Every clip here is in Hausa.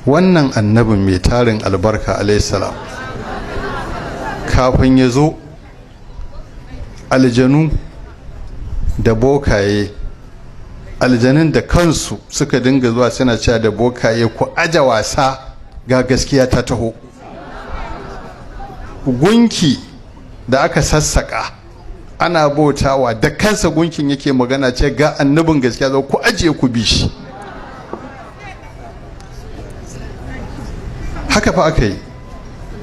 Wannan annabin mai tarin albarka alaihi salam, kafin ya zo, aljanu da bokaye, aljanun da kansu suka dinga zuwa suna cewa da bokaye, "Ku aje wasa, ga gaskiya ta taho." Gunki da aka sassaka ana bautawa, da kansa gunkin yake magana ce, "Ga annabin gaskiya zo, ku ajiye ku bi shi." Haka fa aka yi.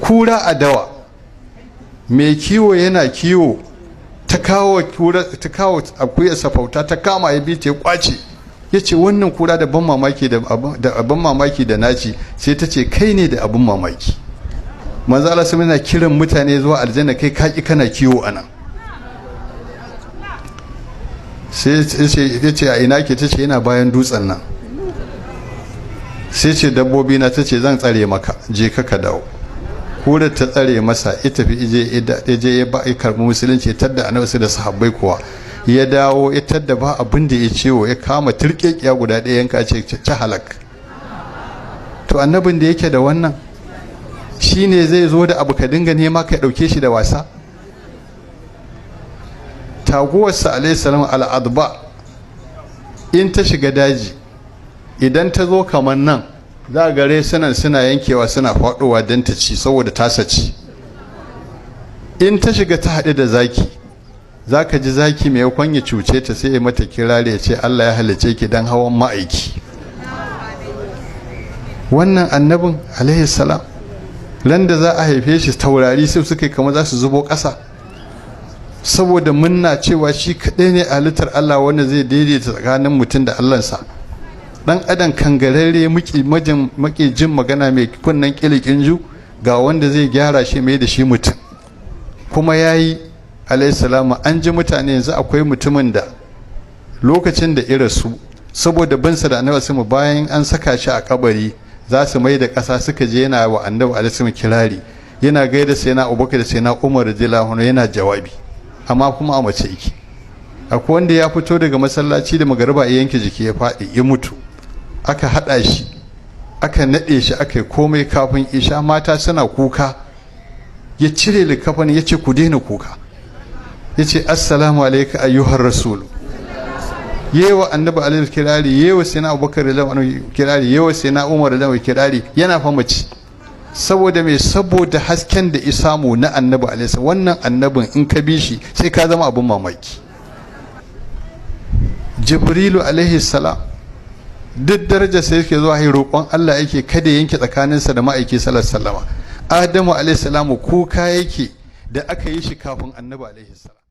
Kura a dawa, mai kiwo yana kiwo, ta kawo kura, ta kawo akuyar safauta, ta kama, ya bi ta, ya kwace. Ya ce, "Wannan kura da ban mamaki, da abin mamaki da naci." Sai ta ce, "Kai ne da abin mamaki. Manzo Allah sai yana kiran mutane zuwa aljanna, kai kaki kana kiwo anan." Sai ya ce, "A ina ke?" Ta ce, "Yana bayan dutsen nan." Sai ce, "Dabbobi na?" Ta ce, "Zan tsare maka, je ka ka dawo." Kura ta tsare masa, ita fi ije ya ba ya karbi musulunci, ya tadda annabi da sahabbai kuwa. Ya dawo, ya tadda ba abin da ya ciwo, ya kama turkekiya guda ɗaya, yanka, ce, "Ci halak." To, annabin da yake da wannan shine zai zo da abu ka dinga nema ka ɗauke shi da wasa? Taguwarsa alaihi salam al'adba, in ta shiga daji, idan ta zo kamar nan, za a gare sunan suna yankewa, suna faɗowa don ta ci, saboda tasa ci. In ta shiga ta haɗu da zaki, za ka ji zaki mai ya cuce ta, sai ya mata kirari, ya ce, "Allah ya halice ki don hawan ma'aiki." Wannan annabin alaihi salam, ran da za a haife shi, taurari sai suka kama za su zubo ƙasa saboda munna cewa shi kaɗai ne a halittar Allah wanda zai daidaita tsakanin mutum da Allahnsa. Dan adam kangararre, maki jin magana, mai kunnen kilikin ju, ga wanda zai gyara shi, mai da shi mutum, kuma yayi alayhi. An ji mutane yanzu, akwai mutumin da lokacin da irasu, saboda binsa da annabi mu, bayan an saka shi a kabari, za su mai da ƙasa, suka je yana wa annabi alaihi kirari, yana gaida sai na Abubakar da sai na Umar radiyallahu anhu, yana jawabi, amma kuma a mace yake. Akwai wanda ya fito daga masallaci da magariba, ya yanke jiki, ya faɗi, ya mutu. Aka haɗa shi, aka naɗe shi, aka yi komai. Kafin isha, mata suna kuka. Ya cire likafan, ya ce, "Ku daina kuka." Ya ce, "Assalamu alaika ayyuhar rasulu." Yewa annabi alaihi kirari, yewa sai na Abubakar radiyallahu kirari, yewa sai na Umar radiyallahu kirari, yana fa mace. Saboda me? Saboda hasken da isamu na annabi alaihi. Wannan annabin, in ka bi shi, sai ka zama abin mamaki. Jibrilu alaihi salam, duk darajar sai yake zuwa yi roƙon Allah yake kada yanke tsakaninsa da ma'aiki sallallahu alaihi. Adamu alaihi salamu kuka yake da aka yi shi kafin annabi alaihi salam.